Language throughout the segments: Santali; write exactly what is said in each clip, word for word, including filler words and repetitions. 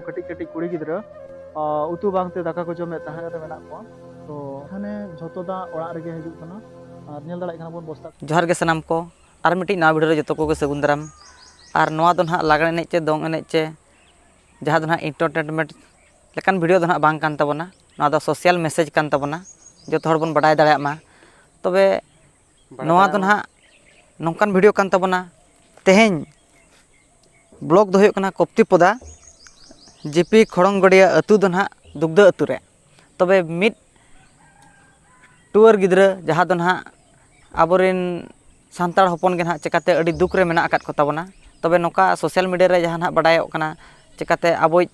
ᱠᱟᱹᱴᱤᱡ ᱠᱟᱹᱴᱤᱡ ᱠᱩᱲᱤ ᱜᱤᱫᱽᱨᱟᱹ, ᱟᱸ, ᱩᱛᱩ ᱵᱟᱝᱛᱮ ᱫᱟᱠᱟ ᱠᱚ ᱡᱚᱢᱮᱫ ᱛᱟᱦᱮᱸᱫ᱾ ᱨᱮ ᱢᱮᱱᱟᱜ ᱠᱚᱣᱟ᱾ ᱛᱚ ᱦᱟᱱᱮ ᱡᱷᱚᱛᱚ ᱫᱟᱜ ᱚᱲᱟᱜ ᱨᱮᱜᱮ ᱦᱤᱡᱩᱜ ᱠᱟᱱᱟ᱾ ᱟᱨ ᱧᱮᱞ ᱫᱟᱲᱮᱭᱟᱜ ᱠᱟᱱᱟ ᱵᱚᱱ ᱵᱚᱥᱛᱟ᱾ ᱡᱚᱦᱟᱨ ᱜᱮ ᱥᱟᱱᱟᱢ ᱠᱚ᱾ ᱟᱨ ᱢᱤᱫᱴᱤᱡ ᱱᱟᱣᱟ video ᱨᱮ ᱡᱚᱛᱚ ᱠᱚᱜᱮ ᱥᱟᱹᱜᱩᱱ ᱫᱟᱨᱟᱢ᱾ ᱟᱨ ᱱᱚᱣᱟ ᱫᱚ ᱱᱟᱦᱟᱜ ᱞᱟᱜᱽᱬᱮ ᱮᱱᱮᱡ ᱪᱮ ᱫᱚᱝ ᱮᱱᱮᱡ ᱪᱮ ᱡᱟᱦᱟᱸ ᱫᱚ ᱱᱟᱦᱟᱜ entertainment ᱞᱮᱠᱟᱱ video ᱫᱚ ᱱᱟᱦᱟᱜ ᱵᱟᱝ ᱠᱟᱱ ᱛᱟᱵᱚᱱᱟ᱾ ᱱᱚᱣᱟ ᱫᱚ social message ᱠᱟᱱ ᱛᱟᱵᱚᱱᱟ᱾ ᱡᱚᱛᱚ ᱦᱚᱲ ᱵᱚᱱ ᱵᱟᱰᱟᱭ ᱫᱟᱲᱮᱭᱟᱜ ᱢᱟ᱾ ᱛᱚᱵᱮ ᱱᱚᱣᱟ ᱫᱚ ᱱᱟᱦᱟᱜ ᱱᱚᱝᱠᱟᱱ video ᱠᱟᱱ ᱛᱟᱵᱚᱱᱟ᱾ ᱛᱮᱦᱮᱧ block ᱫᱚ ᱦᱩᱭᱩᱜ ᱠᱟᱱᱟ ᱠᱚᱯᱛᱤᱯᱚᱫᱟ, ᱡᱮ ᱯᱤ ᱠᱷᱚᱲᱚᱝᱜᱚᱲᱤᱭᱟᱹ ᱟᱹᱛᱩ ᱫᱚ ᱱᱟᱦᱟᱜ ᱫᱩᱜᱽᱫᱟᱹ ᱟᱹᱛᱩ ᱨᱮ᱾ ᱛᱚᱵᱮ ᱢᱤᱫ ᱴᱩᱣᱟᱹᱨ ᱜᱤᱫᱽᱨᱟᱹ ᱡᱟᱦᱟᱸ ᱫᱚ ᱱᱟᱦᱟᱜ ᱟᱵᱚᱨᱮᱱ ᱥᱟᱱᱛᱟᱲ ᱦᱚᱯᱚᱱ ᱜᱮ ᱱᱟᱦᱟᱜ ᱪᱮᱠᱟᱛᱮ ᱟᱹᱰᱤ ᱫᱩᱠ ᱨᱮ ᱢᱮᱱᱟᱜ ᱟᱠᱟᱫ ᱠᱚ ᱛᱟᱵᱚᱱᱟ᱾ ᱛᱚᱵᱮ ᱱᱚᱝᱠᱟ social media ᱨᱮ ᱡᱟᱦᱟᱸ ᱱᱟᱦᱟᱜ ᱵᱟᱰᱟᱭᱚᱜ ᱠᱟᱱᱟ, ᱪᱮᱠᱟᱛᱮ ᱟᱵᱚᱭᱤᱡ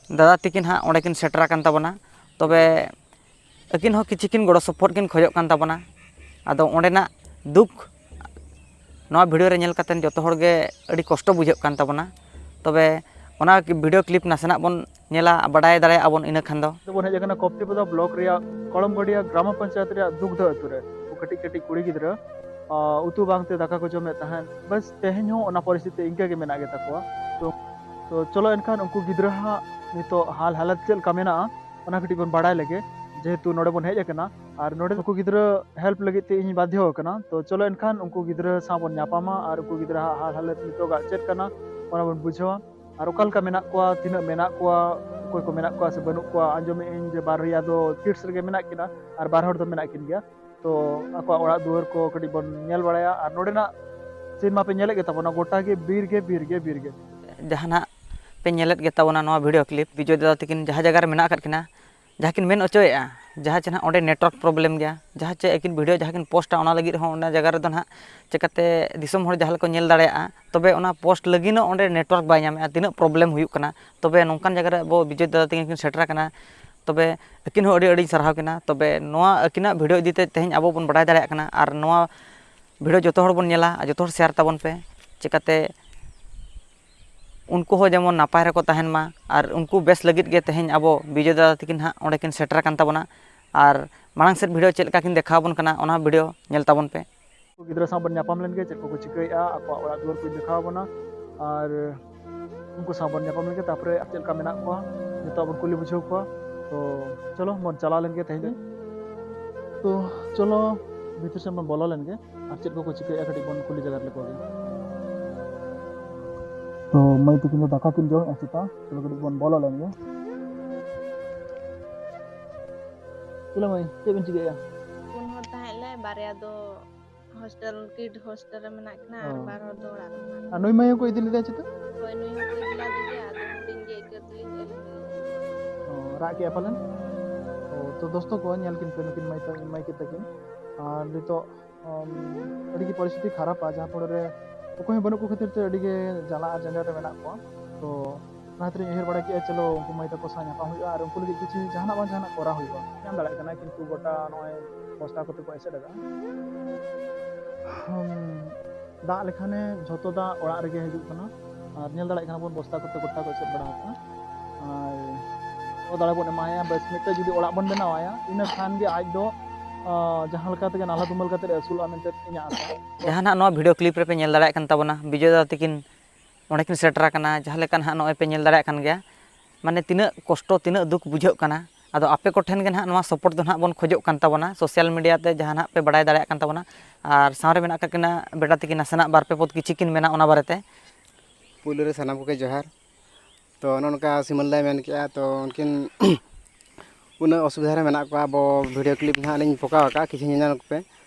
ᱫᱟᱫᱟ ᱛᱤᱠᱤᱱ ᱦᱟᱸᱜ ᱚᱸᱰᱮ ᱠᱤᱱ ᱥᱮᱴᱮᱨ ᱟᱠᱟᱱ ᱛᱟᱵᱚᱱᱟ᱾ ᱛᱚᱵᱮ ᱟᱹᱠᱤᱱ ᱦᱚᱸ ᱠᱤᱪᱷᱩ ᱠᱤᱱ ᱜᱚᱲᱚ ᱥᱚᱯᱚᱦᱚᱫ ᱠᱤᱱ ᱠᱷᱚᱡᱚᱜ ᱠᱟᱱ ᱛᱟᱵᱚᱱᱟ᱾ ᱟᱫᱚ ᱚᱸᱰᱮᱱᱟᱜ ᱫᱩᱠ ᱱᱚᱣᱟ video ᱨᱮ ᱧᱮᱞ ᱠᱟᱛᱮᱫ ᱡᱚᱛᱚ ᱦᱚᱲ ᱜᱮ ᱟᱹᱰᱤ ᱠᱚᱥᱴᱚ ᱵᱩᱡᱷᱟᱹᱜ ᱠᱟᱱ ᱛᱟᱵᱚᱱᱟ᱾ ᱛᱚᱵᱮ ᱚᱱᱟ video clip ᱱᱟᱥᱮᱱᱟᱜ ᱵᱚᱱ ᱧᱮᱞᱟ, ᱵᱟᱰᱟᱭ ᱫᱟᱲᱮᱭᱟᱜᱼᱟ ᱵᱚᱱ ᱤᱱᱟᱹ ᱠᱷᱟᱱ ᱫᱚ᱾ ᱵᱚᱱ ᱦᱮᱡ ᱟᱠᱟᱱᱟ ᱠᱚᱯᱛᱤᱯᱚᱫᱟ block ᱨᱮᱭᱟᱜ ᱠᱚᱲᱚᱢᱜᱚᱰᱤᱭᱟ ᱜᱨᱟᱢ ᱯᱚᱧᱪᱟᱭᱮᱛ ᱨᱮᱭᱟᱜ ᱫᱩᱜᱽᱫᱷᱟ ᱟᱹᱛᱩ ᱨᱮ᱾ ᱩᱱᱠᱩ ᱠᱟᱹᱴᱤᱡ ᱠᱟᱹᱴᱤᱡ ᱠᱩᱲᱤ ᱜᱤᱫᱽᱨᱟᱹ, ᱟ, ᱩᱛᱩ ᱵᱟᱝᱛᱮ ᱫᱟᱠᱟ ᱠᱚ ᱡᱚᱢᱮᱫ ᱛᱟᱦᱮᱸᱫ᱾ ᱵᱟᱥ ᱛᱮᱦᱮᱧ ᱦᱚᱸ ᱚᱱᱟ ᱯᱚᱨᱤᱥᱛᱷᱤᱛᱤ ᱤᱱᱠᱟᱹ ᱜᱮ ᱢᱮᱱᱟᱜ ᱜᱮᱛᱟ ᱠᱚᱣᱟ᱾ ᱛᱚ, ᱛᱚ ᱪᱚᱞᱚ ᱮᱱᱠᱷᱟᱱ ᱩᱱᱠᱩ ᱜᱤᱫᱽᱨᱟᱹ ᱦᱟᱸᱜ ᱱᱤᱛᱚᱜ ᱦᱟᱞ ᱦᱟᱞᱚᱛ ᱪᱮᱫ ᱞᱮᱠᱟ ᱢᱮᱱᱟᱜᱼᱟ, ᱚᱱᱟ ᱠᱟᱹᱴᱤᱡ ᱵᱚᱱ ᱵᱟᱲᱟᱭ ᱞᱮᱜᱮ᱾ ᱡᱮᱦᱮᱛᱩ ᱱᱚᱰᱮ ᱵᱚᱱ ᱦᱮᱡ ᱟᱠᱟᱱᱟ ᱟᱨ ᱱᱚᱰᱮ ᱩᱱᱠᱩ ᱜᱤᱫᱽᱨᱟᱹ help ᱞᱟᱹᱜᱤᱫ ᱛᱮ ᱤᱧ ᱵᱟᱫᱽᱫᱷᱚ ᱟᱠᱟᱱᱟ᱾ ᱛᱚ ᱪᱚᱞᱚ ᱮᱱᱠᱷᱟᱱ ᱩᱱᱠᱩ ᱜᱤᱫᱽᱨᱟᱹ ᱥᱟᱶ ᱵᱚᱱ ᱧᱟᱯᱟᱢᱟ ᱟᱨ ᱩᱱᱠᱩ ᱜᱤᱫᱽᱨᱟᱹ ᱦᱟᱸᱜ ᱦᱟᱞ ᱦᱟᱞᱚᱛ ᱱᱤᱛᱚᱜᱟᱜ ᱪᱮᱫ ᱠᱟᱱᱟ, ᱚᱱᱟ ᱵᱚᱱ ᱵᱩᱡᱷᱟᱹᱣᱟ᱾ ᱟᱨ ᱚᱠᱟ ᱞᱮᱠᱟ ᱢᱮᱱᱟᱜ ᱠᱚᱣᱟ, ᱛᱤᱱᱟᱹᱜ ᱢᱮᱱᱟᱜ ᱠᱚᱣᱟ, ᱚᱠᱚᱭ ᱠᱚ ᱢᱮᱱᱟᱜ ᱠᱚᱣᱟ ᱥᱮ ᱵᱟᱹᱱᱩᱜ ᱠᱚᱣᱟ᱾ ᱟᱸᱡᱚᱢᱮᱫ ᱟᱹᱧ ᱡᱮ ᱵᱟᱨᱭᱟ ᱫᱚ kids ᱨᱮᱜᱮ ᱢᱮᱱᱟᱜ ᱠᱤᱱᱟ ᱟᱨ ᱵᱟᱨ ᱦᱚᱲ ᱫᱚ ᱢᱮᱱᱟᱜ ᱠᱤᱱ ᱜᱮᱭᱟ᱾ ᱛᱚ ᱟᱠᱚᱣᱟᱜ ᱚᱲᱟᱜ ᱫᱩᱣᱟᱹᱨ ᱠᱚ ᱠᱟᱹᱴᱤᱡ ᱵᱚᱱ ᱧᱮᱞ ᱵᱟᱲᱟᱭᱟ᱾ ᱟᱨ ᱱᱚᱰᱮᱱᱟᱜ scene ᱢᱟᱯᱮ ᱧᱮᱞᱮᱫ ᱜᱮ ᱛᱟᱵᱚᱱᱟ, ᱜᱚᱴᱟ ᱜᱮ ᱵᱤᱨ ᱜᱮ ᱵᱤᱨ ᱜᱮ ᱵᱤᱨ ᱜᱮ᱾ ᱡᱟᱦᱟᱱᱟᱜ ᱯᱮ ᱧᱮᱞᱮᱫ ᱜᱮ ᱛᱟᱵᱚᱱᱟ ᱱᱚᱣᱟ video clip, ᱵᱤᱡᱚᱭ ᱫᱟᱫᱟ ᱛᱟᱹᱠᱤᱱ ᱡᱟᱦᱟᱸ ᱡᱟᱭᱜᱟ ᱨᱮ ᱢᱮᱱᱟᱜ ᱟᱠᱟᱫ ᱠᱤᱱᱟ, ᱡᱟᱦᱟᱸ ᱠᱤᱱ ᱢᱮᱱ ᱚᱪᱚᱭᱮᱫᱼᱟ, ᱡᱟᱦᱟᱸ ᱪᱮ ᱱᱟᱦᱟᱜ ᱚᱸᱰᱮ network problem ᱜᱮᱭᱟ, ᱡᱟᱦᱟᱸ ᱪᱮ ᱟᱹᱠᱤᱱ video ᱡᱟᱦᱟᱸ ᱠᱤᱱ ᱯᱳᱥᱴᱟ, ᱚᱱᱟ ᱞᱟᱹᱜᱤᱫ ᱦᱚᱸ ᱚᱱᱟ ᱡᱟᱭᱜᱟ ᱨᱮᱫᱚ ᱱᱟᱦᱟᱜ ᱪᱤᱠᱟᱹᱛᱮ ᱫᱤᱥᱚᱢ ᱦᱚᱲ ᱡᱟᱦᱟᱸ ᱞᱮᱠᱟ ᱠᱚ ᱧᱮᱞ ᱫᱟᱲᱮᱭᱟᱜᱼᱟ, ᱛᱚᱵᱮ ᱚᱱᱟ ᱯᱳᱥᱴ ᱞᱟᱹᱜᱤᱫ ᱦᱚᱸ ᱚᱸᱰᱮ network ᱵᱟᱭ ᱧᱟᱢᱮᱫᱼᱟ᱾ ᱛᱤᱱᱟᱹᱜ problem ᱦᱩᱭᱩᱜ ᱠᱟᱱᱟ, ᱛᱚᱵᱮ ᱱᱚᱝᱠᱟᱱ ᱡᱟᱭᱜᱟ ᱨᱮ ᱟᱵᱚ ᱵᱤᱡᱚᱭ ᱫᱟᱫᱟ ᱛᱟᱹᱠᱤᱱ ᱠᱤᱱ ᱥᱮᱴᱮᱨ ᱟᱠᱟᱱᱟ᱾ ᱛᱚᱵᱮ ᱟᱹᱠᱤᱱ ᱦᱚᱸ ᱟᱹᱰᱤ ᱟᱹᱰᱤᱧ ᱥᱟᱨᱦᱟᱣ ᱠᱤᱱᱟ᱾ ᱛᱚᱵᱮ ᱱᱚᱣᱟ ᱟᱹᱠᱤᱱᱟᱜ video ᱤᱫᱤ ᱛᱮ ᱛᱮᱦᱮᱧ ᱟᱵᱚ ᱵᱚᱱ ᱵᱟᱲᱟᱭ ᱫᱟᱲᱮᱭᱟᱜ ᱠᱟᱱᱟ, ᱟᱨ ᱱᱚᱣᱟ video ᱡᱚᱛᱚ ᱦᱚᱲ ᱵᱚᱱ ᱧᱮᱞᱟ ᱟᱨ ᱡᱚᱛᱚ ᱦᱚᱲ share ᱛᱟᱵᱚᱱ ᱯᱮ, ᱪᱤᱠᱟᱹᱛᱮ ᱩᱱᱠᱩ ᱦᱚᱸ ᱡᱮᱢᱚᱱ ᱱᱟᱯᱟᱭ ᱨᱮᱠᱚ ᱛᱟᱦᱮᱱ ᱢᱟ᱾ ᱟᱨ ᱩᱱᱠᱩ ᱵᱮᱥ ᱞᱟᱹᱜᱤᱫ ᱜᱮ ᱛᱮᱦᱮᱧ ᱟᱵᱚ ᱵᱤᱡᱚᱭ ᱫᱟᱫᱟ ᱛᱟᱹᱠᱤᱱ ᱦᱟᱸᱜ ᱚᱸᱰᱮ ᱠᱤᱱ ᱥᱮᱴᱮᱨ ᱟᱠᱟᱱ ᱛᱟᱵᱚᱱᱟ᱾ ᱟᱨ ᱢᱟᱲᱟᱝ ᱥᱮᱫ video ᱪᱮᱫ ᱞᱮᱠᱟ ᱠᱤᱱ ᱫᱮᱠᱷᱟᱣ ᱟᱵᱚᱱ ᱠᱟᱱᱟ, ᱚᱱᱟ video ᱧᱮᱞ ᱛᱟᱵᱚᱱ ᱯᱮ᱾ ᱜᱤᱫᱽᱨᱟᱹ ᱥᱟᱶ ᱵᱚᱱ ᱧᱟᱯᱟᱢ ᱞᱮᱱ ᱜᱮ, ᱪᱮᱫ ᱠᱚᱠᱚ ᱪᱤᱠᱟᱹᱭᱮᱫᱼᱟ, ᱟᱠᱚᱣᱟᱜ ᱚᱲᱟᱜ ᱫᱩᱣᱟᱹᱨ ᱠᱚᱧ ᱫᱮᱠᱷᱟᱣ ᱟᱵᱚᱱᱟ᱾ ᱟᱨ ᱩᱱᱠᱩ ᱥᱟᱶ ᱵᱚᱱ ᱧᱟᱯᱟᱢ ᱞᱮᱱᱜᱮ, ᱛᱟᱨᱯᱚᱨᱮ ᱪᱮᱫ ᱞᱮᱠᱟ ᱢᱮᱱᱟᱜ ᱠᱚᱣᱟ ᱡᱚᱛᱚᱣᱟᱜ ᱵᱚᱱ ᱠᱩᱞᱤ ᱵᱩᱡᱷᱟᱹᱣ ᱠᱚᱣᱟ᱾ ᱛᱚ ᱪᱚᱞᱚ ᱵᱚᱱ ᱪᱟᱞᱟᱣ ᱞᱮᱱᱜᱮ ᱛᱮᱦᱮᱧ᱾ ᱛᱚ ᱪᱚᱞᱚ ᱵᱷᱤᱛᱤᱨ ᱥᱮᱫ ᱵᱚᱱ ᱵᱚᱞᱚ ᱞᱮᱱᱜᱮ ᱟᱨ ᱪᱮᱫ ᱠᱚᱠᱚ ᱪᱤᱠᱟᱹᱭᱮᱫᱼᱟ ᱠᱟᱹᱴᱤᱡ ᱵᱚᱱ ᱠᱩᱞᱤ ᱡᱟᱜᱟᱨ ᱞᱮᱠᱚ ᱜᱮ᱾ ᱛᱚ ᱢᱟᱹᱭ ᱛᱟᱹᱠᱤᱱ ᱫᱚ ᱫᱟᱠᱟ ᱠᱤᱱ ᱡᱚᱢᱮᱫᱼᱟ ᱪᱮᱛᱟ, ᱪᱚᱞᱚ ᱠᱟᱹᱴᱤᱡ ᱵᱚᱱ ᱵᱚᱞᱚ ᱞᱮᱱᱜᱮ᱾ ᱪᱚᱞᱚ ᱢᱟᱹᱭ, ᱪᱮᱫ ᱵᱤᱱ ᱪᱤᱠᱟᱹᱭᱮᱫᱼᱟ? ᱯᱩᱱ ᱦᱚᱲ ᱛᱟᱦᱮᱸ ᱞᱮ, ᱵᱟᱨᱭᱟ ᱫᱚ ᱦᱳᱥᱴᱮᱞ, ᱠᱤᱰ ᱦᱳᱥᱴᱮᱞ ᱨᱮ ᱢᱮᱱᱟᱜ ᱠᱤᱱᱟ ᱟᱨ ᱚ᱾ ᱵᱟᱨ ᱦᱚᱲ ᱫᱚ ᱚᱲᱟᱜ ᱨᱮ ᱢᱮᱱᱟᱜ ᱟᱨ ᱠᱤᱱᱟ᱾ ᱱᱩᱭ ᱢᱟᱹᱭ ᱦᱚᱸᱠᱚ ᱤᱫᱤ ᱞᱮᱫᱮᱭᱟ ᱪᱮᱛᱟ? ᱦᱳᱭ, ᱱᱩᱭ ᱦᱚᱸᱠᱚ ᱤᱫᱤ ᱞᱮᱫᱮ ᱜᱮᱭᱟ, ᱟᱫᱚ ᱦᱩᱰᱤᱧ ᱜᱮ ᱟᱹᱭᱠᱟᱹᱣ ᱛᱮᱞᱤᱧ ᱟᱹᱞᱤᱧ ᱜᱮᱞᱤᱧ ᱚ, ᱨᱟᱜ ᱠᱮᱫᱼᱟ ᱯᱟᱞᱮᱱ? ᱚ, ᱛᱚ ᱫᱳᱥᱛᱚ ᱠᱚ, ᱧᱮᱞ ᱠᱤᱱ ᱯᱮ ᱱᱩᱠᱤᱱ ᱢᱟᱹᱭ ᱛᱟ-, ᱢᱟᱹᱭ ᱠᱤᱱ ᱛᱟᱹᱠᱤᱱ᱾ ᱟᱨ ᱱᱤᱛᱚᱜ, ᱚᱢ, ᱟᱹᱰᱤ ᱜᱮ ᱯᱚᱨᱤᱥᱛᱷᱤᱛᱤ ᱠᱷᱟᱨᱟᱯᱟ, ᱡᱟᱦᱟᱸ ᱯᱷᱚᱲᱚ ᱨᱮ ᱚᱠᱚᱭ ᱦᱚᱸ ᱵᱟᱹᱱᱩᱜ ᱠᱚ ᱠᱷᱟᱹᱛᱤᱨ ᱛᱮ ᱟᱹᱰᱤ ᱜᱮ ᱡᱟᱞᱟ ᱟᱨ ᱡᱟᱸᱡᱟᱴ ᱨᱮ ᱢᱮᱱᱟᱜ ᱠᱚᱣᱟ᱾ ᱛᱚ ᱚᱱᱟ ᱠᱷᱟᱹᱛᱤᱨ ᱤᱧ ᱩᱭᱦᱟᱹᱨ ᱵᱟᱲᱟ ᱠᱮᱫᱼᱟ, ᱪᱚᱞᱚ ᱩᱱᱠᱩ ᱢᱟᱹᱭ ᱛᱟᱠᱚ ᱥᱟᱶ ᱧᱟᱯᱟᱢ ᱦᱩᱭᱩᱜᱼᱟ ᱟᱨ ᱩᱱᱠᱩ ᱞᱟᱹᱜᱤᱫ ᱠᱤᱪᱷᱩ ᱡᱟᱦᱟᱱᱟᱜ ᱵᱟᱝ ᱡᱟᱦᱟᱱᱟᱜ ᱠᱚᱨᱟᱣ ᱦᱩᱭᱩᱜᱼᱟ᱾ ᱧᱟᱢ ᱫᱟᱲᱮᱭᱟᱜ ᱠᱟᱱᱟ, ᱠᱤᱱᱛᱩ ᱜᱚᱴᱟ ᱱᱚᱜᱼᱚᱭ ᱵᱚᱥᱛᱟ ᱠᱚᱛᱮ ᱠᱚ ᱮᱥᱮᱫ ᱟᱠᱟᱫᱼᱟ᱾ ᱦᱩᱸ, ᱫᱟᱜ ᱞᱮᱠᱷᱟᱱᱮ ᱡᱷᱚᱛᱚ ᱫᱟᱜ ᱚᱲᱟᱜ ᱨᱮᱜᱮ ᱦᱤᱡᱩᱜ ᱠᱟᱱᱟ᱾ ᱟᱨ ᱧᱮᱞ ᱫᱟᱲᱮᱭᱟᱜ ᱠᱟᱱᱟ ᱵᱚᱱ, ᱵᱚᱥᱛᱟ ᱠᱚᱛᱮ ᱜᱚᱴᱟ ᱠᱚ ᱮᱥᱮᱫ ᱵᱟᱲᱟ ᱟᱠᱟᱫᱼᱟ᱾ ᱟᱨ ᱫᱟᱲᱮ ᱵᱚᱱ ᱮᱢᱟᱭᱟ, ᱵᱮᱥ ᱢᱤᱫᱴᱮᱡ ᱡᱩᱫᱤ ᱚᱲᱟᱜ ᱵᱚᱱ ᱵᱮᱱᱟᱣᱟᱭᱟ, ᱤᱱᱟᱹ ᱠᱷᱟᱱ ᱜᱮ ᱟᱡ ᱫᱚ, ᱟᱸ, ᱡᱟᱦᱟᱸ ᱞᱮᱠᱟ ᱛᱮᱜᱮ ᱱᱟᱞᱦᱟ ᱛᱩᱢᱟᱹᱞ ᱠᱟᱛᱮ ᱟᱹᱥᱩᱞᱚᱜᱼᱟ ᱢᱮᱱᱛᱮ ᱤᱧᱟᱹᱜ ᱟᱥᱟ᱾ ᱡᱟᱦᱟᱸ ᱱᱟᱦᱟᱜ ᱱᱚᱣᱟ ᱵᱷᱤᱰᱤᱭᱳ ᱠᱞᱤᱯ ᱨᱮᱯᱮ ᱧᱮᱞ ᱫᱟᱲᱮᱭᱟᱜ ᱠᱟᱱ ᱛᱟᱵᱚᱱᱟ, ᱵᱤᱡᱚᱭ ᱫᱟ ᱛᱟᱹᱠᱤᱱ ᱚᱸᱰᱮ ᱠᱤᱱ ᱥᱮᱴᱮᱨ ᱟᱠᱟᱱᱟ᱾ ᱡᱟᱦᱟᱸ ᱞᱮᱠᱟ ᱱᱟᱦᱟᱜ ᱱᱚᱜᱼᱚᱭ ᱯᱮ ᱧᱮᱞ ᱫᱟᱲᱮᱭᱟᱜ ᱠᱟᱱ ᱜᱮᱭᱟ, ᱢᱟᱱᱮ ᱛᱤᱱᱟᱹᱜ ᱠᱚᱥᱴᱚ, ᱛᱤᱱᱟᱹᱜ ᱫᱩᱠ ᱵᱩᱡᱷᱟᱹᱜ ᱠᱟᱱᱟ᱾ ᱟᱫᱚ ᱟᱯᱮ ᱠᱚᱴᱷᱮᱱ ᱜᱮ ᱱᱟᱦᱟᱜ ᱱᱚᱣᱟ ᱥᱟᱯᱳᱨᱴ ᱫᱚ ᱱᱟᱦᱟᱜ ᱵᱚᱱ ᱠᱷᱚᱡᱚᱜ ᱠᱟᱱ ᱛᱟᱵᱚᱱᱟ, ᱥᱳᱥᱟᱞ ᱢᱤᱰᱤᱭᱟ ᱛᱮ ᱡᱟᱦᱟᱸ ᱱᱟᱦᱟᱜ ᱯᱮ ᱵᱟᱲᱟᱭ ᱫᱟᱲᱮᱭᱟᱜ ᱠᱟᱱ ᱛᱟᱵᱚᱱᱟ᱾ ᱟᱨ ᱥᱟᱶᱨᱮ ᱢᱮᱱᱟᱜ ᱟᱠᱟᱫ ᱠᱤᱱᱟ ᱵᱮᱴᱟ ᱛᱟᱹᱠᱤᱱ, ᱱᱟᱥᱮᱱᱟᱜ ᱵᱟᱨ ᱯᱮ ᱯᱚᱫ ᱠᱤᱪᱷᱩ ᱠᱤᱱ ᱢᱮᱱᱟ ᱚᱱᱟ ᱵᱟᱨᱮᱛᱮ᱾ ᱯᱩᱭᱞᱩ ᱨᱮ ᱥᱟᱱᱟᱢ ᱠᱚᱜᱮ ᱡᱚᱦᱟᱨ᱾ ᱛᱚ ᱱᱚᱜᱼᱚ ᱱᱚᱝᱠᱟ ᱥᱤᱢᱚᱞ ᱫᱟᱭ ᱢᱮᱱ ᱠᱮᱜᱼᱟ, ᱛᱚ ᱩᱱᱠᱤᱱ ᱩᱱᱟᱹᱜ ᱚᱥᱩᱵᱤᱫᱷᱟ ᱨᱮ ᱢᱮᱱᱟᱜ ᱠᱚᱣᱟ, ᱟᱵᱚ ᱵᱷᱤᱰᱤᱭᱳ ᱠᱞᱤᱯ ᱱᱟᱦᱟᱜ ᱞᱤᱧ ᱯᱚᱠᱟᱣ ᱟᱠᱟᱫᱼᱟ, ᱠᱤᱪᱷᱩ ᱧᱮᱞ ᱧᱚᱜ ᱯᱮ᱾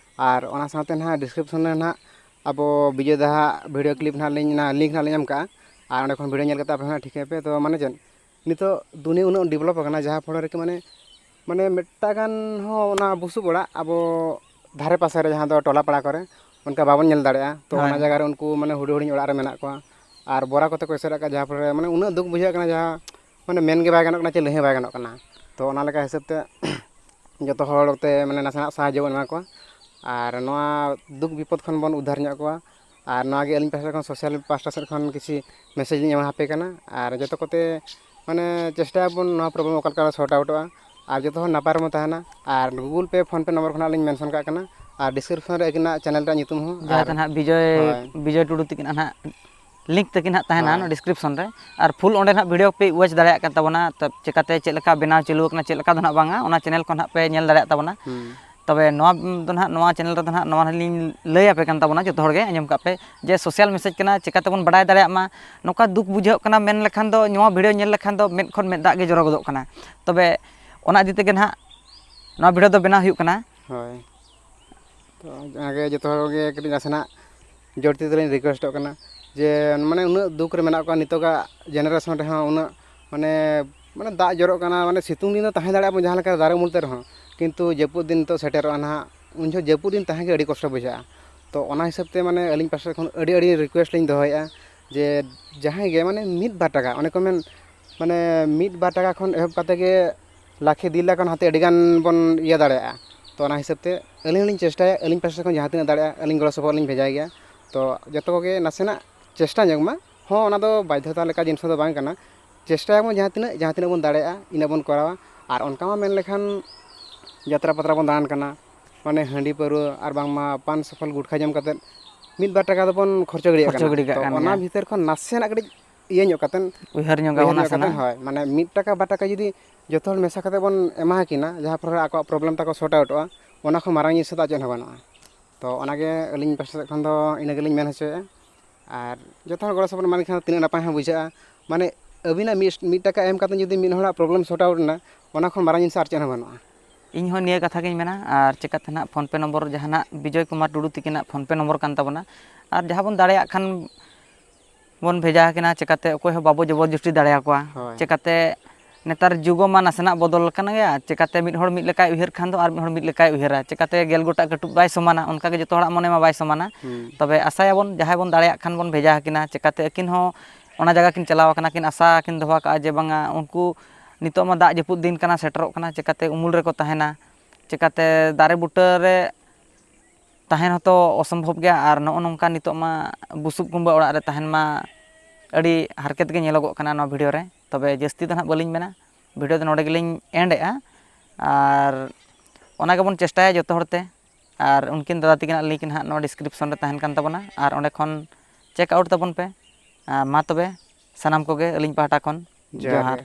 ᱟᱨ ᱚᱱᱟ ᱥᱟᱶᱛᱮ ᱱᱟᱦᱟᱜ ᱰᱤᱥᱠᱨᱤᱯᱥᱚᱱ ᱨᱮ ᱱᱟᱦᱟᱜ ᱟᱵᱚ ᱵᱤᱡᱚᱭ ᱫᱟᱦᱟᱜ ᱵᱷᱤᱰᱤᱭᱳ ᱠᱞᱤᱯ ᱱᱟᱦᱟᱜ ᱞᱤᱧ, ᱚᱱᱟ ᱞᱤᱝᱠ ᱱᱟᱦᱟᱜ ᱞᱤᱧ ᱮᱢ ᱠᱟᱜᱼᱟ᱾ ᱟᱨ ᱚᱸᱰᱮ ᱠᱷᱚᱱ ᱵᱷᱤᱰᱤᱭᱳ ᱧᱮᱞ ᱠᱟᱛᱮ ᱟᱯᱮ ᱦᱚᱸ ᱱᱟᱦᱟᱜ ᱴᱷᱤᱠᱟᱹᱭ ᱯᱮ᱾ ᱛᱚ ᱢᱟᱱᱮ ᱪᱮᱫ, ᱱᱤᱛᱚᱜ ᱫᱩᱱᱤᱭᱟᱹ ᱩᱱᱟᱹᱜ ᱰᱮᱵᱷᱞᱚᱯ ᱟᱠᱟᱱᱟ, ᱡᱟᱦᱟᱸ ᱯᱷᱚᱲᱚ ᱨᱮᱠᱤ ᱢᱟᱱᱮ, ᱢᱟᱱᱮ ᱢᱤᱫᱴᱟᱝ ᱜᱟᱱ ᱦᱚᱸ ᱚᱱᱟ ᱵᱩᱥᱩᱵ ᱚᱲᱟᱜ ᱟᱵᱚ ᱫᱷᱟᱨᱮ ᱯᱟᱥᱮ ᱨᱮ, ᱡᱟᱦᱟᱸ ᱫᱚ ᱴᱚᱞᱟ ᱯᱟᱲᱟ ᱠᱚᱨᱮ, ᱚᱱᱠᱟ ᱵᱟᱵᱚᱱ ᱧᱮᱞ ᱫᱟᱲᱮᱭᱟᱜᱼᱟ᱾ ᱛᱚ ᱦᱳᱭ᱾ ᱚᱱᱟ ᱡᱟᱭᱜᱟ ᱨᱮ ᱩᱱᱠᱩ ᱢᱟᱱᱮ ᱦᱩᱰᱤᱧ ᱦᱩᱰᱤᱧ ᱚᱲᱟᱜ ᱨᱮ ᱢᱮᱱᱟᱜ ᱠᱚᱣᱟ ᱟᱨ ᱵᱚᱨᱟ ᱠᱚᱛᱮ ᱠᱚ ᱮᱥᱮᱫ ᱟᱠᱟᱫ, ᱡᱟᱦᱟᱸ ᱯᱷᱚᱲᱚ ᱨᱮ ᱢᱟᱱᱮ ᱩᱱᱟᱹᱜ ᱫᱩᱠ ᱵᱩᱡᱷᱟᱹᱜ ᱠᱟᱱᱟ, ᱡᱟᱦᱟᱸ ᱢᱟᱱᱮ ᱢᱮᱱ ᱜᱮ ᱵᱟᱭ ᱜᱟᱱᱚᱜ ᱠᱟᱱᱟ, ᱪᱮᱫ ᱞᱟᱹᱭ ᱦᱚᱸ ᱵᱟᱭ ᱜᱟᱱᱚᱜ ᱠᱟᱱᱟ᱾ ᱛᱚ ᱚᱱᱟ ᱞᱮᱠᱟ ᱦᱤᱥᱟᱹᱵ ᱛᱮ ᱡᱚᱛᱚ ᱦᱚᱲ ᱛᱮ ᱢᱟᱱᱮ ᱱᱟᱥᱮᱱᱟᱜ ᱥᱟᱦᱟᱡᱽᱡᱚ ᱵᱚᱱ ᱮᱢᱟ ᱠᱚᱣᱟ᱾ ᱟᱨ ᱱᱚᱣᱟ ᱫᱩᱠ ᱵᱤᱯᱚᱫ ᱠᱷᱚᱱ ᱵᱚᱱ ᱩᱫᱽᱫᱷᱟᱨ ᱧᱚᱜ ᱠᱚᱣᱟ᱾ ᱟᱨ ᱱᱚᱣᱟ ᱜᱮ ᱟᱹᱞᱤᱧ ᱯᱟᱦᱴᱟ ᱠᱷᱚᱱ, ᱥᱳᱥᱟᱞ ᱯᱟᱦᱴᱟ ᱥᱮᱫ ᱠᱷᱚᱱ ᱠᱤᱪᱷᱤ ᱢᱮᱥᱮᱡᱽ ᱞᱤᱧ ᱮᱢᱟ ᱟᱯᱮ ᱠᱟᱱᱟ᱾ ᱟᱨ ᱡᱚᱛᱚ ᱠᱚᱛᱮ ᱢᱟᱱᱮ ᱪᱮᱥᱴᱟᱭᱟᱵᱚᱱ ᱱᱚᱣᱟ ᱯᱨᱚᱵᱞᱮᱢ ᱚᱠᱟ ᱞᱮᱠᱟ ᱥᱚᱨᱴ ᱟᱣᱩᱴᱚᱜᱼᱟ᱾ ᱟᱨ ᱡᱚᱛᱚ ᱦᱚᱲ ᱱᱟᱯᱟᱭ ᱨᱮᱵᱚᱱ ᱛᱟᱦᱮᱱᱟ᱾ ᱟᱨ ᱜᱩᱜᱩᱞ ᱯᱮ, ᱯᱷᱳᱱ ᱯᱮ ᱱᱚᱢᱵᱚᱨ ᱠᱷᱚᱱᱟᱜ ᱞᱤᱧ ᱢᱮᱱᱥᱚᱱ ᱠᱟᱜ ᱠᱟᱱᱟ᱾ ᱟᱨ ᱰᱤᱥᱠᱨᱤᱯᱥᱚᱱ ᱨᱮ ᱟᱹᱠᱤᱱᱟᱜ ᱪᱮᱱᱮᱞ ᱨᱮᱭᱟᱜ ᱧᱩᱛᱩᱢ ᱦᱚᱸ᱾ ᱡᱟᱦᱟᱸ ᱟᱨ ᱫᱚ ᱱᱟᱦᱟᱜ ᱵᱤᱡᱚᱭ, ᱦᱳᱭ᱾ ᱵᱤᱡᱚᱭ ᱴᱩᱰᱩ ᱛᱟᱹᱠᱤᱱᱟᱜ ᱱᱟᱦᱟᱜ link ᱛᱟᱹᱠᱤᱱ ᱦᱟᱸᱜ ᱛᱟᱦᱮᱱᱟ ᱦᱳᱭ᱾ Description ᱨᱮ᱾ ᱟᱨ full ᱚᱸᱰᱮ ᱱᱟᱦᱟᱜ video ᱯᱮ watch ᱫᱟᱲᱮᱭᱟᱜ ᱠᱟᱱ ᱛᱟᱵᱚᱱᱟ, ᱛᱚ ᱪᱮᱠᱟᱛᱮ ᱪᱮᱫ ᱞᱮᱠᱟ ᱵᱮᱱᱟᱣ ᱪᱟᱹᱞᱩ ᱟᱠᱟᱱᱟ, ᱪᱮᱫ ᱞᱮᱠᱟ ᱫᱚ ᱱᱟᱦᱟᱜ ᱵᱟᱝᱟ, ᱚᱱᱟ channel ᱠᱷᱚᱱ ᱦᱟᱸᱜ ᱯᱮ ᱧᱮᱞ ᱫᱟᱲᱮᱭᱟᱜ ᱛᱟᱵᱚᱱᱟ᱾ ᱦᱩᱸ᱾ ᱛᱚᱵᱮ ᱱᱚᱣᱟ ᱫᱚ ᱱᱟᱦᱟᱜ, ᱱᱚᱣᱟ channel ᱨᱮᱫᱚ ᱱᱟᱦᱟᱜ ᱱᱚᱣᱟ ᱞᱤᱧ ᱞᱟᱹᱭ ᱟᱯᱮ ᱠᱟᱱ ᱛᱟᱵᱚᱱᱟ, ᱡᱚᱛᱚ ᱦᱚᱲ ᱜᱮ ᱟᱸᱡᱚᱢ ᱠᱟᱜ ᱯᱮ, ᱡᱮ social message ᱠᱟᱱᱟ, ᱪᱮᱠᱟ ᱛᱮᱵᱚᱱ ᱵᱟᱰᱟᱭ ᱫᱟᱲᱮᱭᱟᱜ ᱢᱟ᱾ ᱱᱚᱝᱠᱟ ᱫᱩᱠ ᱵᱩᱡᱷᱟᱹᱜ ᱠᱟᱱᱟ ᱢᱮᱱ ᱞᱮᱠᱷᱟᱱ ᱫᱚ, ᱱᱚᱣᱟ video ᱧᱮᱞ ᱞᱮᱠᱷᱟᱱ ᱫᱚ ᱢᱮᱫ ᱠᱷᱚᱱ ᱢᱮᱫ ᱫᱟᱜ ᱜᱮ ᱡᱚᱨᱚ ᱜᱚᱫᱚᱜ ᱠᱟᱱᱟ᱾ ᱛᱚᱵᱮ ᱚᱱᱟ ᱤᱫᱤ ᱛᱮᱜᱮ ᱱᱟᱦᱟᱜ ᱱᱚᱣᱟ video ᱫᱚ ᱵᱮᱱᱟᱣ ᱦᱩᱭᱩᱜ ᱠᱟᱱᱟ᱾ ᱦᱳᱭ, ᱛᱚ ᱚᱱᱟᱜᱮ ᱡᱚᱛᱚ ᱦᱚᱲ ᱜᱮ ᱠᱟᱹᱴᱤᱡ ᱱᱟᱥᱮᱱᱟᱜ ᱡᱳᱨ ᱛᱤ ᱛᱮᱞᱤᱧ request ᱚᱜ ᱠᱟᱱᱟ ᱡᱮ, ᱢᱟᱱᱮ, ᱩᱱᱟᱹᱜ ᱫᱩᱠ ᱨᱮ ᱢᱮᱱᱟᱜ ᱠᱚᱣᱟ ᱱᱤᱛᱚᱜᱟᱜ generation ᱨᱮᱦᱚᱸ, ᱩᱱᱟᱹᱜ, ᱢᱟᱱᱮ, ᱢᱟᱱᱮ, ᱫᱟᱜ ᱡᱚᱨᱚᱜ ᱠᱟᱱᱟ, ᱢᱟᱱᱮ, ᱥᱤᱛᱩᱝ ᱫᱤᱱ ᱫᱚ ᱛᱟᱦᱮᱸ ᱫᱟᱲᱮᱭᱟᱜᱼᱟ ᱵᱚᱱ ᱡᱟᱦᱟᱸ ᱞᱮᱠᱟ ᱫᱟᱨᱮ ᱩᱢᱩᱞ ᱛᱮ ᱨᱮᱦᱚᱸ, ᱠᱤᱱᱛᱩ ᱡᱟᱹᱯᱩᱫ ᱫᱤᱱ ᱱᱤᱛᱚᱜ ᱥᱮᱴᱮᱨᱚᱜᱼᱟ ᱱᱟᱦᱟᱜ, ᱩᱱ ᱡᱚᱦᱚᱜ ᱡᱟᱹᱯᱩᱫ ᱫᱤᱱ ᱛᱟᱦᱮᱸ ᱜᱮ ᱟᱹᱰᱤ ᱠᱚᱥᱴᱚ ᱵᱩᱡᱷᱟᱹᱜᱼᱟ᱾ ᱛᱚ ᱚᱱᱟ ᱦᱤᱥᱟᱹᱵ ᱛᱮ, ᱢᱟᱱᱮ, ᱟᱹᱞᱤᱧ ᱯᱟᱥᱴᱟ ᱠᱷᱚᱱ ᱟᱹᱰᱤ, ᱟᱹᱰᱤ request ᱞᱤᱧ ᱫᱚᱦᱚᱭᱮᱫᱼᱟ ᱡᱮ ᱡᱟᱦᱟᱸᱭ ᱜᱮ, ᱢᱟᱱᱮ, ᱢᱤᱫ ᱵᱟᱨ ᱴᱟᱠᱟ, ᱚᱱᱮ ᱠᱚ ᱢᱮᱱ, ᱢᱟᱱᱮ, ᱢᱤᱫ ᱵᱟᱨ ᱴᱟᱠᱟ ᱠᱷᱚᱱ ᱮᱦᱚᱵ ᱠᱟᱛᱮ ᱜᱮ ᱞᱟᱠᱷᱮ ᱰᱮᱲ ᱞᱟᱠᱷ ᱠᱷᱚᱱ ᱦᱟᱱᱛᱮ ᱟᱹᱰᱤ ᱜᱟᱱ ᱵᱚᱱ ᱤᱭᱟᱹ ᱫᱟᱲᱮᱭᱟᱜᱼᱟ᱾ ᱛᱚ ᱚᱱᱟ ᱦᱤᱥᱟᱹᱵ ᱛᱮ ᱟᱹᱞᱤᱧ ᱦᱚᱸᱞᱤᱧ ᱪᱮᱥᱴᱟᱭᱟ, ᱟᱹᱞᱤᱧ ᱯᱟᱥᱴᱟ ᱠᱷᱚᱱ ᱡᱟᱦᱟᱸ ᱛᱤᱱᱟᱹᱜ ᱫᱟᱲᱮᱭᱟᱜᱼᱟ, ᱟᱹᱞᱤᱧ ᱜᱚᱲᱚ ᱥᱚᱯᱚᱦᱚᱫ ᱞᱤᱧ ᱵᱷᱮᱡᱟᱭ ᱜᱮᱭᱟ᱾ ᱛᱚ ᱡᱚᱛᱚ ᱠᱚᱜᱮ ᱱᱟᱥᱮᱱᱟᱜ ᱪᱮᱥᱴᱟ ᱧᱚᱜ ᱢᱟ᱾ ᱦᱚᱸ, ᱚᱱᱟ ᱫᱚ ᱵᱟᱫᱽᱫᱷᱚᱛᱟ ᱞᱮᱠᱟ ᱡᱤᱱᱤᱥ ᱫᱚ ᱵᱟᱝ ᱠᱟᱱᱟ᱾ ᱪᱮᱥᱴᱟᱭᱟᱵᱚᱱ ᱡᱟᱦᱟᱸ ᱛᱤᱱᱟᱹᱜ, ᱡᱟᱦᱟᱸ ᱛᱤᱱᱟᱹᱜ ᱵᱚᱱ ᱫᱟᱲᱮᱭᱟᱜᱼᱟ, ᱤᱱᱟᱹᱜ ᱵᱚᱱ ᱠᱚᱨᱟᱣᱟ᱾ ᱟᱨ ᱚᱱᱠᱟ ᱢᱟ ᱢᱮᱱ ᱞᱮᱠᱷᱟᱱ ᱡᱟᱛᱨᱟ ᱯᱟᱛᱨᱟ ᱵᱚᱱ ᱫᱟᱬᱟᱱ ᱠᱟᱱᱟ, ᱢᱟᱱᱮ, ᱦᱟᱺᱰᱤ ᱯᱟᱹᱣᱨᱟᱹ ᱟᱨ ᱵᱟᱝᱢᱟ ᱯᱟᱱ ᱥᱚᱯᱷᱚᱞ ᱜᱩᱴᱠᱷᱟ ᱡᱚᱢ ᱠᱟᱛᱮᱫ ᱢᱤᱫ ᱵᱟᱨ ᱴᱟᱠᱟ ᱫᱚᱵᱚᱱ ᱠᱷᱚᱨᱪᱚ ᱜᱤᱰᱤᱭᱟᱜ ᱠᱷᱚᱨᱪᱚ ᱠᱟᱱᱟ᱾ ᱜᱤᱰᱤ ᱠᱟᱜ ᱛᱚ ᱠᱟᱱ ᱚᱱᱟ ᱜᱮᱭᱟ᱾ ᱵᱷᱤᱛᱟᱹᱨ ᱠᱷᱚᱱ ᱱᱟᱥᱮᱱᱟᱜ ᱠᱟᱹᱴᱤᱡ ᱤᱭᱟᱹ ᱧᱚᱜ ᱠᱟᱛᱮᱫ, ᱩᱭᱦᱟᱹᱨ ᱧᱚᱜᱟ ᱩᱭᱦᱟᱹᱨ ᱚᱱᱟ ᱧᱚᱜ ᱠᱟᱛᱮᱫ, ᱥᱟᱱᱟᱢ᱾ ᱦᱳᱭ, ᱢᱟᱱᱮ, ᱢᱤᱫ ᱴᱟᱠᱟ ᱵᱟᱨ ᱴᱟᱠᱟ ᱡᱩᱫᱤ ᱡᱚᱛᱚ ᱦᱚᱲ ᱢᱮᱥᱟ ᱠᱟᱛᱮᱫ ᱵᱚᱱ ᱮᱢᱟ ᱠᱤᱱᱟ, ᱡᱟᱦᱟᱸ ᱯᱚᱨᱮ ᱟᱠᱚᱣᱟᱜ problem ᱛᱟᱠᱚ sort ᱟᱣᱩᱴᱚᱜᱼᱟ, ᱚᱱᱟ ᱠᱷᱚᱱ ᱢᱟᱨᱟᱝ ᱡᱤᱱᱤᱥ ᱫᱚ ᱟᱨ ᱪᱮᱫ ᱦᱚᱸ ᱵᱟᱹᱱᱩᱜᱼᱟ᱾ ᱛᱚ ᱚᱱᱟᱜᱮ ᱟᱹᱞᱤᱧ ᱯᱟᱥᱴᱟ ᱥᱮᱫ ᱠᱷᱚᱱ ᱫᱚ ᱤᱱᱟᱹ ᱜᱮᱞᱤᱧ ᱢᱮᱱ ᱦᱚᱪᱚᱭᱮᱫᱼᱟ᱾ ᱟᱨ ᱡᱚᱛᱚ ᱦᱚᱲ ᱜᱚᱲᱚ ᱥᱚᱯᱚᱦᱚᱫ ᱮᱢᱟ ᱞᱮᱠᱷᱟᱱ ᱛᱤᱱᱟᱹᱜ ᱱᱟᱯᱟᱭ ᱦᱚᱸ ᱵᱩᱡᱷᱟᱹᱜᱼᱟ᱾ ᱢᱟᱱᱮ, ᱟᱹᱵᱤᱱᱟᱜ ᱢᱤᱫ, ᱢᱤᱫ ᱴᱟᱠᱟ ᱮᱢ ᱠᱟᱛᱮ ᱡᱩᱫᱤ ᱢᱤᱫ ᱦᱚᱲᱟᱜ problem sort out ᱮᱱᱟ, ᱚᱱᱟ ᱠᱷᱚᱱ ᱢᱟᱨᱟᱝ ᱡᱤᱱᱤᱥ ᱟᱨ ᱪᱮᱫ ᱦᱚᱸ ᱵᱟᱹᱱᱩᱜᱼᱟ᱾ ᱤᱧ ᱦᱚᱸ ᱱᱤᱭᱟᱹ ᱠᱟᱛᱷᱟ ᱜᱤᱧ ᱢᱮᱱᱟ᱾ ᱟᱨ ᱪᱤᱠᱟᱹᱛᱮ ᱱᱟᱦᱟᱜ PhonePe ᱱᱚᱢᱵᱚᱨ ᱡᱟᱦᱟᱱᱟᱜ ᱵᱤᱡᱚᱭ ᱠᱩᱢᱟᱨ ᱴᱩᱰᱩ ᱛᱤᱠᱤᱱᱟᱜ PhonePe ᱱᱚᱢᱵᱚᱨ ᱠᱟᱱ ᱛᱟᱵᱚᱱᱟ, ᱟᱨ ᱡᱟᱦᱟᱸ ᱵᱚᱱ ᱫᱟᱲᱮᱭᱟᱜ ᱠᱷᱟᱱ ᱵᱚᱱ ᱵᱷᱮᱡᱟ ᱟᱹᱠᱤᱱᱟ, ᱪᱤᱠᱟᱹᱛᱮ ᱚᱠᱚᱭ ᱦᱚᱸ ᱵᱟᱵᱚ ᱡᱚᱵᱚᱨ ᱡᱚᱥᱴᱤ ᱫᱟᱲᱮᱭᱟᱠᱚᱣᱟ᱾ ᱦᱳᱭ᱾ ᱪᱤᱠᱟᱹᱛᱮ ᱱᱮᱛᱟᱨ ᱡᱩᱜᱽ ᱢᱟ ᱱᱟᱥᱮᱱᱟᱜ ᱵᱚᱫᱚᱞ ᱟᱠᱟᱱ ᱜᱮᱭᱟ, ᱪᱤᱠᱟᱹᱛᱮ ᱢᱤᱫ ᱦᱚᱲ ᱢᱤᱫ ᱞᱮᱠᱟᱭ ᱩᱭᱦᱟᱹᱨ ᱠᱷᱟᱱ ᱫᱚ ᱟᱨ ᱢᱤᱫ ᱦᱚᱲ ᱢᱤᱫ ᱞᱮᱠᱟᱭ ᱩᱭᱦᱟᱹᱨᱟ, ᱪᱤᱠᱟᱹᱛᱮ ᱜᱮᱞ ᱜᱚᱴᱟᱜ ᱠᱟᱹᱴᱩᱵ ᱵᱟᱭ ᱥᱚᱢᱟᱱᱟ, ᱚᱱᱠᱟᱜᱮ ᱡᱚᱛᱚ ᱦᱚᱲᱟᱜ ᱢᱚᱱᱮ ᱢᱟ ᱵᱟᱭ ᱥᱚᱢᱟᱱᱟ᱾ ᱦᱩᱸ᱾ ᱛᱚᱵᱮ ᱟᱥᱟᱭᱟᱵᱚᱱ ᱡᱟᱦᱟᱸᱭ ᱵᱚᱱ ᱫᱟᱲᱮᱭᱟᱜ ᱠᱷᱟᱱ ᱵᱚᱱ ᱵᱷᱮᱡᱟ ᱟᱹᱠᱤᱱᱟ, ᱪᱤᱠᱟᱹᱛᱮ ᱟᱹᱠᱤᱱ ᱦᱚᱸ ᱚᱱᱟ ᱡᱟᱭᱜᱟ ᱠᱤᱱ ᱪᱟᱞᱟᱣ ᱟᱠᱟᱱᱟ, ᱠᱤᱱ ᱟᱥᱟ ᱠᱤᱱ ᱫᱚᱦᱚ ᱟᱠᱟᱫᱼᱟ ᱡᱮ ᱵᱟᱝᱟ ᱩᱱᱠᱩ ᱱᱤᱛᱚᱜ ᱢᱟ ᱫᱟᱜ ᱡᱟᱹᱯᱩᱫ ᱫᱤᱱ ᱠᱟᱱᱟ, ᱥᱮᱴᱮᱨᱚᱜ ᱠᱟᱱᱟ, ᱪᱤᱠᱟᱹᱛᱮ ᱩᱢᱩᱞ ᱨᱮᱠᱚ ᱛᱟᱦᱮᱱᱟ, ᱪᱤᱠᱟᱹᱛᱮ ᱫᱟᱨᱮ ᱵᱩᱴᱟᱹ ᱨᱮ ᱛᱟᱦᱮᱱ ᱦᱚᱸᱛᱚ ᱚᱥᱚᱢᱵᱷᱚᱵ ᱜᱮᱭᱟ᱾ ᱟᱨ ᱱᱚᱜᱼᱚ ᱱᱚᱝᱠᱟ ᱱᱤᱛᱚᱜ ᱢᱟ ᱵᱩᱥᱩᱵ ᱠᱩᱢᱵᱟᱹ ᱚᱲᱟᱜ ᱨᱮ ᱛᱟᱦᱮᱱ ᱢᱟ ᱟᱹᱰᱤ ᱦᱟᱨᱠᱮᱛ ᱜᱮ ᱧᱮᱞᱚᱜᱚᱜ ᱠᱟᱱᱟ ᱱᱚᱣᱟ video ᱨᱮ᱾ ᱛᱚᱵᱮ ᱡᱟᱹᱥᱛᱤ ᱫᱚ ᱱᱟᱦᱟᱜ ᱵᱟᱹᱞᱤᱧ ᱢᱮᱱᱟ, video ᱫᱚ ᱱᱚᱰᱮ ᱜᱮᱞᱤᱧ end ᱮᱜᱼᱟ᱾ ᱟᱨ ᱚᱱᱟ ᱜᱮᱵᱚᱱ ᱪᱮᱥᱴᱟᱭᱟ ᱡᱚᱛᱚ ᱦᱚᱲᱛᱮ᱾ ᱟᱨ ᱩᱱᱠᱤᱱ ᱫᱟᱫᱟ ᱛᱟᱹᱠᱤᱱᱟᱜ link ᱱᱟᱦᱟᱜ ᱱᱚᱣᱟ description ᱨᱮ ᱛᱟᱦᱮᱱ ᱠᱟᱱ ᱛᱟᱵᱚᱱᱟ, ᱟᱨ ᱚᱸᱰᱮ ᱠᱷᱚᱱ check out ᱛᱟᱵᱚᱱ ᱯᱮ᱾ ᱟᱨ ᱢᱟ ᱛᱚᱵᱮ, ᱥᱟᱱᱟᱢ ᱠᱚᱜᱮ ᱟᱹᱞᱤᱧ ᱯᱟᱦᱴᱟ ᱠᱷᱚᱱ ᱡᱚᱦᱟᱨ ᱡᱚᱦᱟᱨ᱾ ᱜᱮ᱾